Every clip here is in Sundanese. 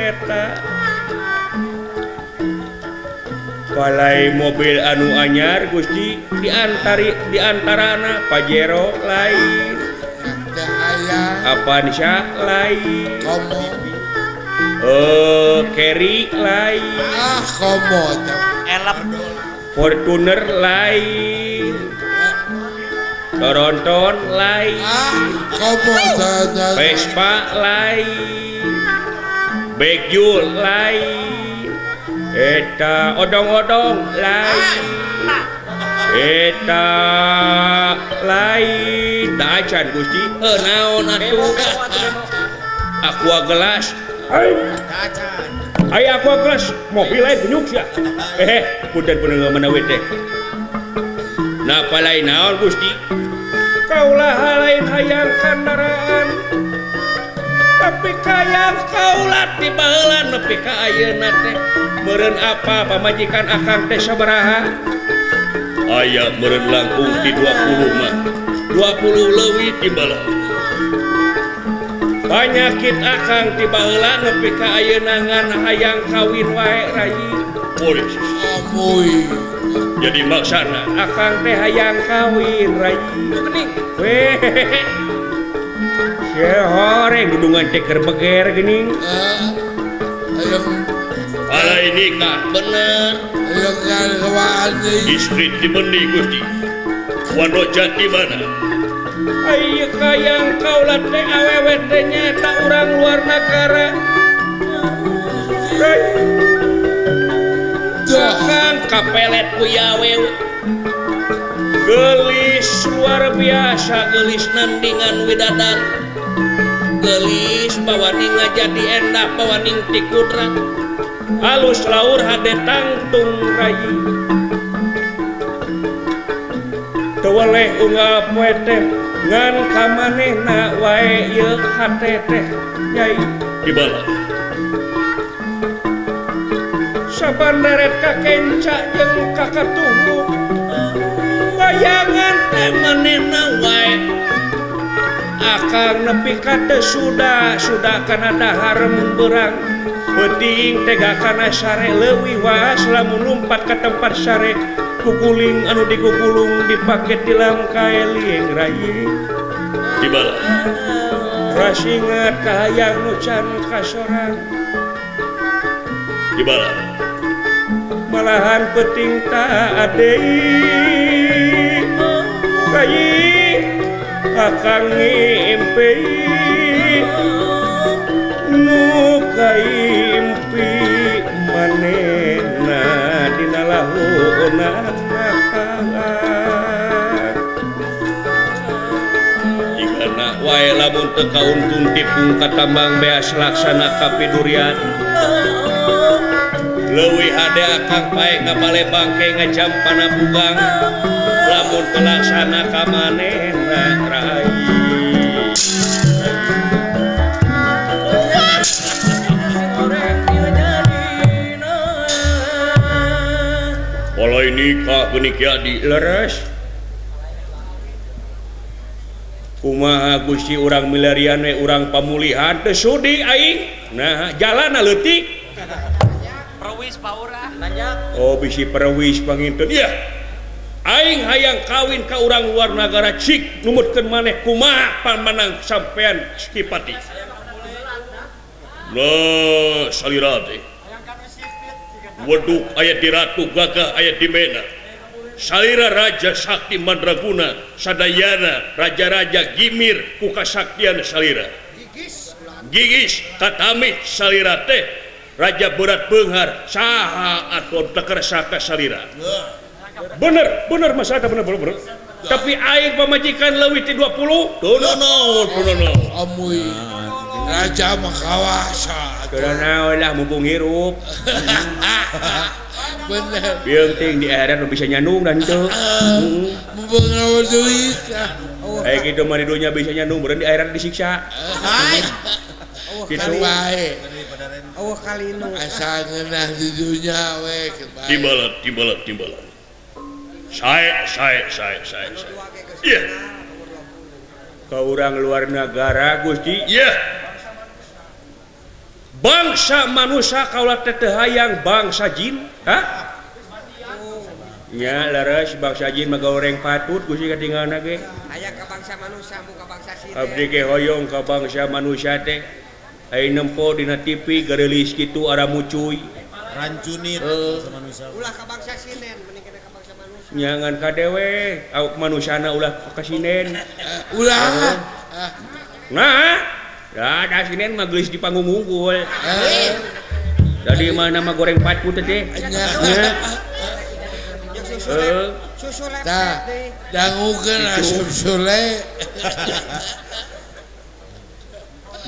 eta Balai mobil anu anyar Gusti diantari diantarana Pajero lain Avanza lain Komo Carry lain ah komo elep Fortuner lain Toronton lain ah komo Vespa lain Bejul lain eta odong-odong lain eta lain da acan Gusti naon atuh aqua gelas ai aqua gelas mobil lain bunyuk sia punten punten manawi teh napa lain naon Gusti kaulah lain hayang kandaraan tapi kayang kaulah ti baheula nepi ka ayeuna teh meureun apa pamajikan akang teh sabaraha aya meureun langkung ti 20 mah 20 leuwih ti baheula panyakit akang ti baheula nepi ka ayeuna ngan hayang kawin wae rayi polis amoy jadi maksana akang teh hayang kawin rayi geuning weh horeng gedungan teh keur beger geuning hayang alai nikah bener hayang kawaan deui istri ti bendi Gusti Wanoja di mana ai kayang kaula teh awewe teh nyaeta urang luar nagara Akang kapelet ku awewe gelis luar biasa gelis nandingan widadari gelis bawaning ngajadi endah bawaning ti kudrat halus laur hade tangtung rayi teu weleh unggal poe teh ngan ka manehna wae ieu hate teh Nyai dibala saban deret ka kenca jeung ka katuhu wayangan teh manehna wae akang nepi ka teu sudah kana dahar mun beurang peuting tega kana sare leuwih waas lamun lumpat ka tempat sare kukuling anu dikukulung dipake tilam kae lieng rayi dibala rasinget kahayang nu can kasorang dibala malahan peuting ta adeui rayi akang ngimpi nu kaimpi manehna dina lahuna jigana wae lamun teu kauntung tipung katambang beas laksana kapidurian leuwih hade akang pae ngabale bangke ngajampana bugang lamun teu laksana ka manehna rai Kalau nikah geuning kiadi leres kumaha Gusti urang milarian we urang pamulihan teu sudi aing nah jalana leutik perwis paurah nanjak oh bisi perwis panginten ieu aing hayang kawin ka urang luar nagara cik numutkeun maneh kumaha pamanang sampean Kipati nah salira teh weduk aya di ratu gagah aya di mena salira raja sakti mandraguna sadayana raja-raja gimir ku kasaktian salira gigis katami salira teh raja berat beunghar saha atuh teu kersa ka salira bener bener masalah bener bener tapi aing pamajikan leuwih ti 20 teu naon teu naon amuy raja mah kawasa teu naon lah mumpung hirup bener penting di akhirat bisa nyandung dan teu mumpung naon duit eh kitu mah di dunya bisa nyandung beureun di akhirat disiksa kitu bae eueuh kalinu asa ngeunah di dunya we tibalat tibalat tibalat sae sae sae sae sae ieu ka urang luar nagara Gusti ieu Bangsa manusia kaula teh teu hayang bangsa jin, hah? Nya leres bangsa jin mah goreng patut Gusti katingalna ge. Hayang ka bangsa manusia muka bangsa sine. Abdi ge hoyong ka bangsa manusia teh. Ai nempo dina TV gareulis kitu aramucuy. Rancunit bangsa manusia. Ulah ka bangsa sinen mending kana ka bangsa manusia. Nyangan ka dewe, au manusana ulah ka sinen. Ulah. Nah, da da sinen mah geulis di panggung unggul. Jadi mana mah goreng patut teh. Nya. Susu Tah, dangukeun asup sule.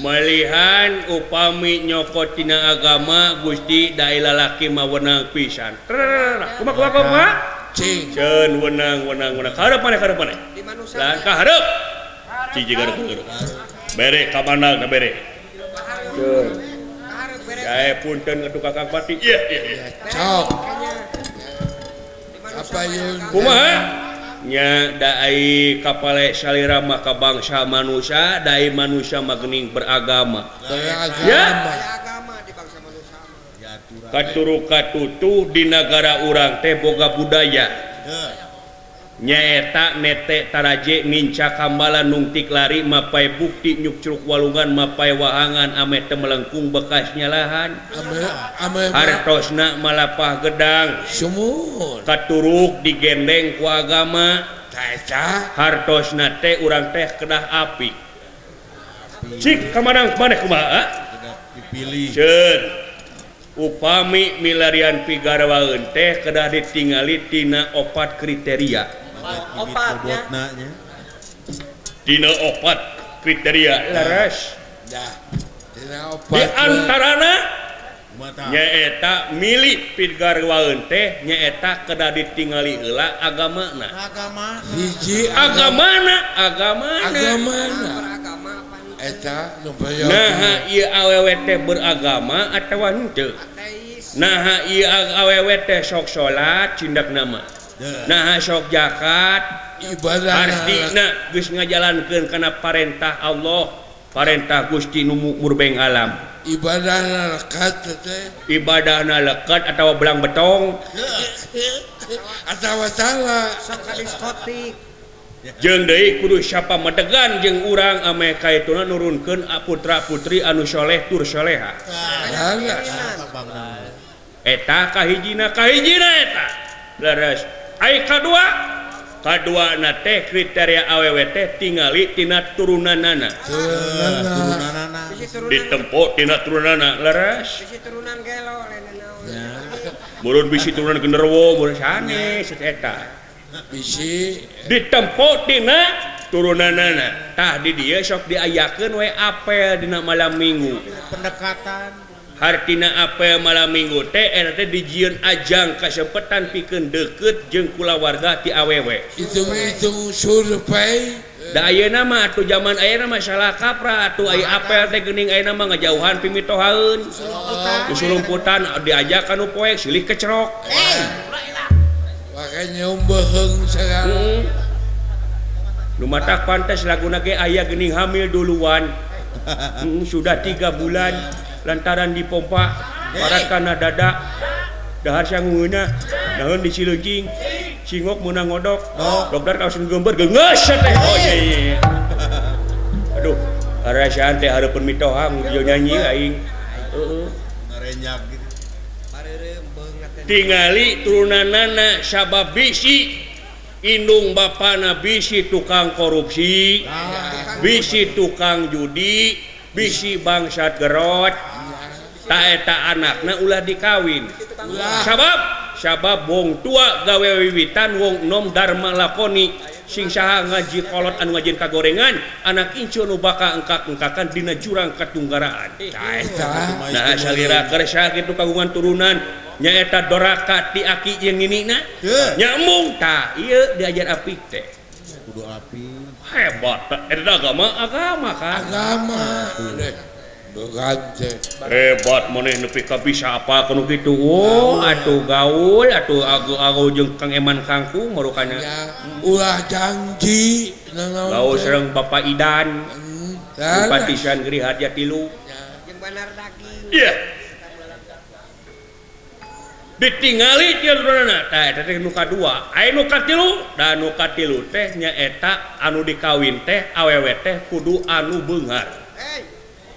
Malihan upami nyokot tina agama Gusti da lalaki mah wenang pisan. Kumaha kumaha kumaha? Cing. Ceun wenang wenang wenang. Ka hareup maneh ka hareup maneh. Di manusia. Lah ka hareup. Ciji gareup gareup. Bere ka mana ka bere. Ceun. Jae punten atuh Kakang Pati. Iya iya iya. Cok. Apa yeun? Kumaha? Nya dai kapale salira mah ka bangsa manusia, dai manusia mah geuning beragama. Beragama. Agama di bangsa manusia mah. Katuru katutuh di nagara urang teh boga budaya. Nyaeta nete taraje ninca kambala nungtik lari mapai bukti nyukcruk walungan mapai wahangan ame teu melengkung bekas nyalahan. Hartosna malapah gedang. Sumur. Katuruk digendeng ku agama. Tah hartosna teh urang teh kedah api. Cik kamanang maneh kumaha? Kedah dipilih. Ceun. Upami milarian pigarwaeun teh kedah ditingali tina opat kriteria. Opatnya. Tina opat kriteria leres. Dah. Tina opat. Di antarana nyaeta milih pigarwaeun teh nyaeta kedah ditingali heula agamana. Agama. Hiji agamana, agamana. Agamana. Eta nu peryogi. Naha ieu awewe teh beragama atawa henteu? Naha ieu awewe teh sok salat cindakna mah. Naha sok zakat ibadah artina geus ngajalankeun kana parentah Allah, parentah Gusti nu murbeng alam. Ibadahna lekat teh. Ibadahna lekat atawa belang betong atawa salah sok ka diskotik. Jeung deui kudu sapa medegan jeung urang ame kaituna nurunkeun putra putri anu soleh tur soleha. Eta kahijina kahijina eta. Leres. Ai kadua kaduana teh kriteria awewe teh tingali tina turunanana. Turunanana. Ditempo tina turunanana leres. Bisi turunan gelo lain naon. Murun bisi turunan genderuwo murun sanes eta. Bisi ditempo tina turunanana. Tah di dieu sok diayakeun we apel dina malam minggu. Pendekatan. Hartina apel malam minggu teh eta teh dijieun ajang kasempetan pikeun deukeut jeung kulawarga ti awewe. Hitung-hitung survei. Da ayeuna mah atuh jaman ayeuna mah salah kaprah atuh ai apel teh geuning ayeuna mah ngajauhan pimitohaeun. Susulumputan diajak ka nu poek silih kecerok. Pakai nyeum beuheung sagala. Nu matak pantes laguna ge aya geuning hamil duluan. Sudah 3 bulan lantaran dipompa parat kana dada dahar sangueuna daun disileungcing singok meunang ngodok dokter kaos gember geungeus teh. Oh iya iya. Aduh harasaan teh hareupeun mitoha jeung nyanyi aing. Heeh. Ngarenyak gitu. Tingali turunanana sabab bisi indung bapana bisi tukang korupsi, bisi tukang judi, bisi bangsat gerot. Ta eta anakna ulah dikawin. Sabab sabab wong tua gawe wiwitan wong nom dharma lakoni sing saha ngaji kolot anu ngajieun kagorengan anak incu nu bakal engkak-engkakan dina jurang katunggaraan. Nah salira kersa kitu kagungan turunan nyaeta doraka ti aki jeung ninina nyambung tah ieu diajar apik teh. Kudu apik. Hebat eta agama agama kan. Agama. Hebat maneh nepi ka bisa apa kanu kitu. Oh atuh gaul atuh agu-agu jeung Kang Eman Kangkung marukana. Ulah janji gaul sareng Bapak Idan. Bupati San Giri Harja Tilu jeung banar daging. Iya. Ditingali tina turunanana. Tah eta teh nu kadua. Aya nu katilu, da nu katilu teh nyaeta anu dikawin teh awewe teh kudu anu beunghar.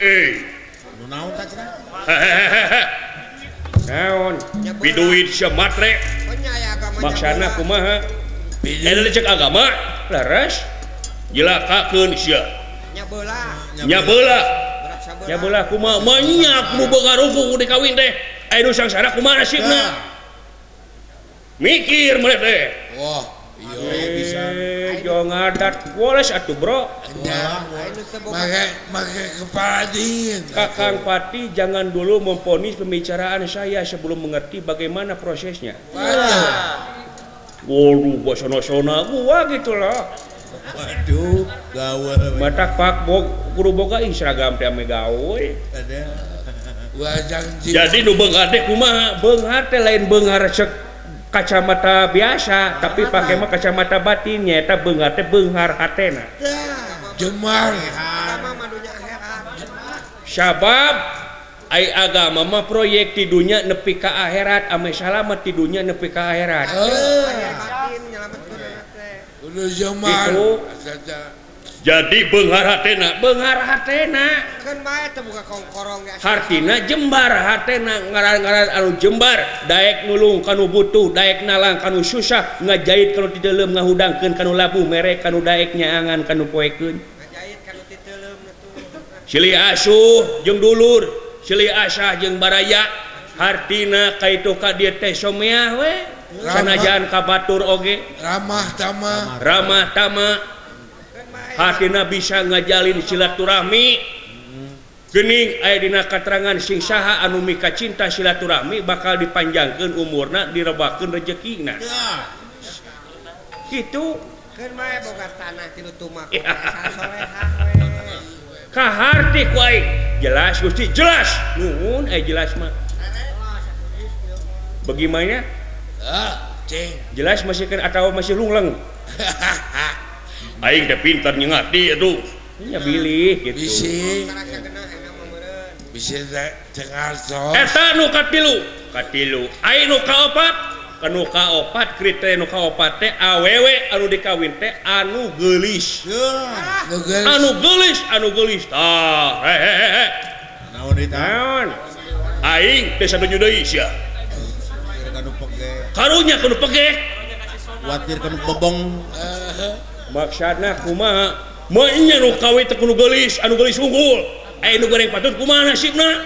Eh. Nu naon tah cenah? Naon? Biduit sia matre. Maksana kumaha? Eta cek agama leres jilakakeun sia. Nya beula. Nya beula. Nya beula kumaha? Manyak nu beunghar unggul dikawin teh. Aya nu sangsara kumaha nasibna? Mikir mereka teh. Wah, iya bisa. Jo ngadat woles atuh, Bro. Make kepala dingin. Kakang Pati jangan dulu memvonis pembicaraan saya sebelum mengerti bagaimana prosesnya. Waduh, bahasa nasional gua gitu loh. Waduh, gawe. Matak pak kudu boga seragam teh ame gawe. Jadi nu beunghar teh kumaha? Beunghar teh lain beunghar cek kacamata biasa, tapi pakai mah kacamata batin nyaeta beunghar teh beunghar hatena. Jemar. Sabab ai agama mah proyek ti dunya nepi ka akhirat, ame salamet ti dunya nepi ka akhirat. Kudu jemar. Jadi beunghar hatena, beunghar hatena. Keun bae teu buka kongkorong ge. Hartina jembar hatena, ngaran-ngaran anu jembar, daek nulung kanu butuh, daek nalang kanu susah, ngajait kanu titeuleum, ngahudangkeun kanu labuh, mere kanu daek nyaangan kanu poekeun. Ngajait kanu titeuleum atuh. Silih asuh jeung dulur, silih asah jeung baraya, hartina kaitu ka dieu teh someah we. Sanajan ka batur oge. Ramah tamah. Ramah tamah. Hatina bisa ngajalin silaturahmi geuning aya dina katerangan sing saha anu mika cinta silaturahmi bakal dipanjangkeun umurna direbakeun rejekina kitu keun bae boga tanah tilu tumak sasolehah we kaharti ku aing jelas Gusti jelas nuhun aya jelas mah bagaimana jelas masih kan atau masih lungleng aing teh pintar nyengat atuh nya bilih gitu bisi bisi teu ngartos eta nu katilu katilu aing nu kaopat kanu kaopat kriteria nu kaopat teh awewe anu dikawin teh anu geulis anu geulis anu geulis tah hehehe naon eta naon aing teh satuju deui sia karunya kudu pegek kuatir kanu bobong maksudna kumaha mah nya nu kawin teh kudu geulis anu geulis unggul aya nu goreng patut kumaha nasibna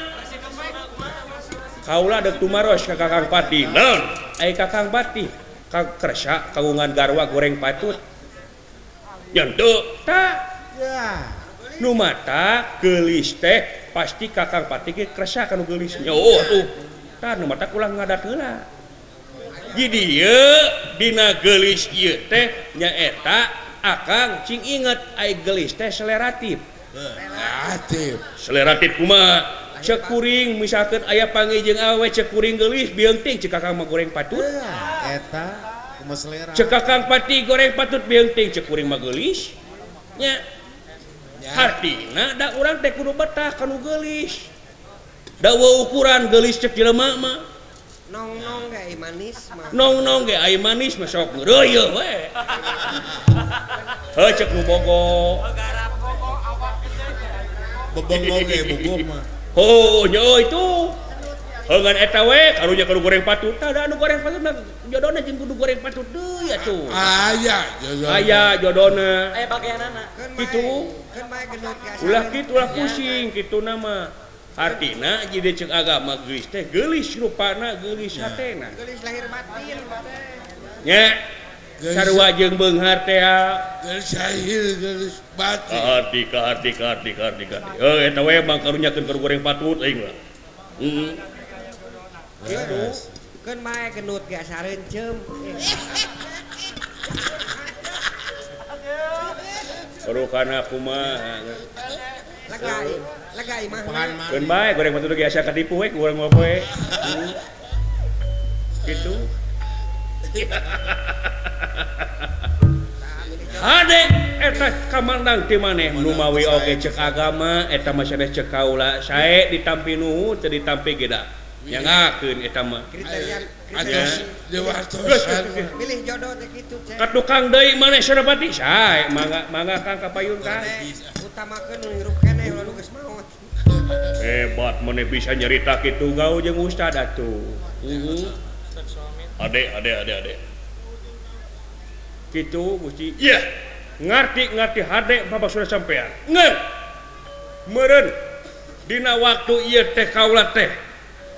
kaula deuk tumaros ka Kakang Pati naon aya Kakang Pati ka kersa kagungan garwa goreng patut nya teu tah nu mata geulis teh pasti Kakang Pati ge kersa kanu geulis nya oh atuh tah nu mata ulah ngadat heula jadi ieu dina geulis ieu teh nyaeta akang cing inget ai geulis teh seleratif. Seleratif. Seleratif kumaha? Cek kuring misalkan aya panggih jeung awewe cek kuring geulis bieung ting cek kakang mah goreng patut. Eta kumaha selera. Cek kakang pati goreng patut bieung ting cek kuring mah geulis. Nya. Hartina da urang teh kudu betah kanu geulis. Da ukuran geulis cek jelema mah. Nong-nong ge ai manis mah. Nong-nong ge ai manis mah sok ngeureuyeuh we. Heuh cek nu bogo. Bebongo ge bogo mah. Oh, nya itu. Heungan eta we karunya kudu goreng patut. Tah da anu goreng patut mah jodona jeung kudu goreng patut deui atuh. Aya jodona. Aya jodona. Aya bagianana. Kitu. Ulah kitu ulah pusing kituna mah. Artina jadi cek agama geulis teh geulis rupana geulis hatena. Geulis lahir batin nya. Sarua jeung beunghar teh geulis lahir geulis batin. Arti ka arti ka arti ka arti ka. Heuh eta we mah karunyakeun keur goreng patut aing mah. Heeh. Kitu. Keun mae gendut ge asa reunceum. Perukana kumaha. Lega lega imah. Keun bae goreng patut ge asa katipu we ku urang mah poe. Kitu. Hade eta kamandang ti maneh nu mawi oge cek agama eta mah sanes cek kaula sae ditampi nuhun teu ditampi ge da. Nyangakeun eta mah. Kriteria Atos dewartosan. Milih jodoh teh kitu cek. Ka tukang deui maneh Senopati sae mangga mangga Kang kapayun Kang. Utamakeun nu hirup keneh ulah nu geus maot. Hebat maneh bisa nyerita kitu gaul jeung ustad atuh. Heeh. Ade ade ade ade. Kitu Gusti. Iya. Ngarti-ngarti hade bapak sudah sampean. Ngeun. Meureun dina waktu ieu teh kaula teh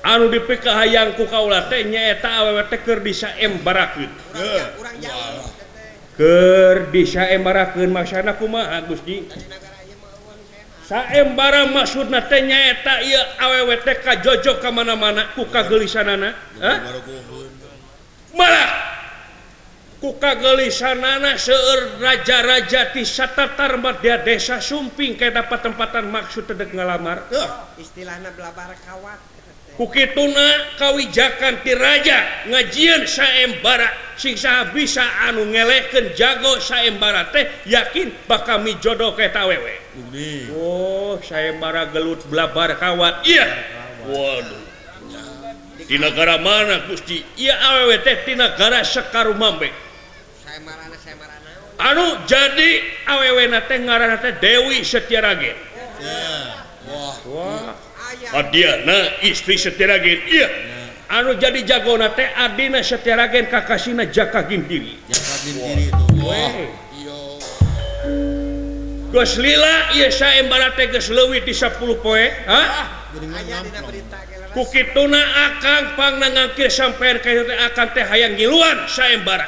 anu dipikahayang ku kaula teh nyaeta awewe teh keur disaembarakeun. Urang jauh. Keur disaembarakeun maksana kumaha Gusti? Saembara maksudna teh nyaeta ieu awewe teh kajojok ka mana-mana ku kageulisanana. Hah? Malah ku kageulisanana seueur raja-raja ti satatar madya desa sumping ka eta patempatan maksud teh dek ngalamar. Istilahna blabar kawat. Ku kituna kawijakan ti raja ngajieun saembara sing saha bisa anu ngelehkeun jago saembara teh yakin bakal mijodoh ka eta awewe. Oh, saembara gelut blabar kawat. Iya. Waduh. Di negara mana Gusti? Ieu awewe teh ti nagara Sekarumambe. Saembarana saembara naon? Anu jadi awewena teh ngaranna teh Dewi Setiaragen. Wah. Wah. Adiana istri Setiaragen. Iya. Anu jadi jagona teh adina Setiaragen kakasina Jaka Gintiri. Jaka Gintiri itu. Wah. Iya. Geus lila ieu saembara teh geus leuwih ti 10 poe, hah? Aya dina berita ge leres. Ku kituna akang pangna ngangkir sampean ka teh akang teh hayang ngiluan saembara.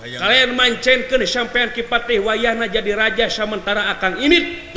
Kalian mancenkeun sampean Ki Patih wayahna jadi raja samentara akang init.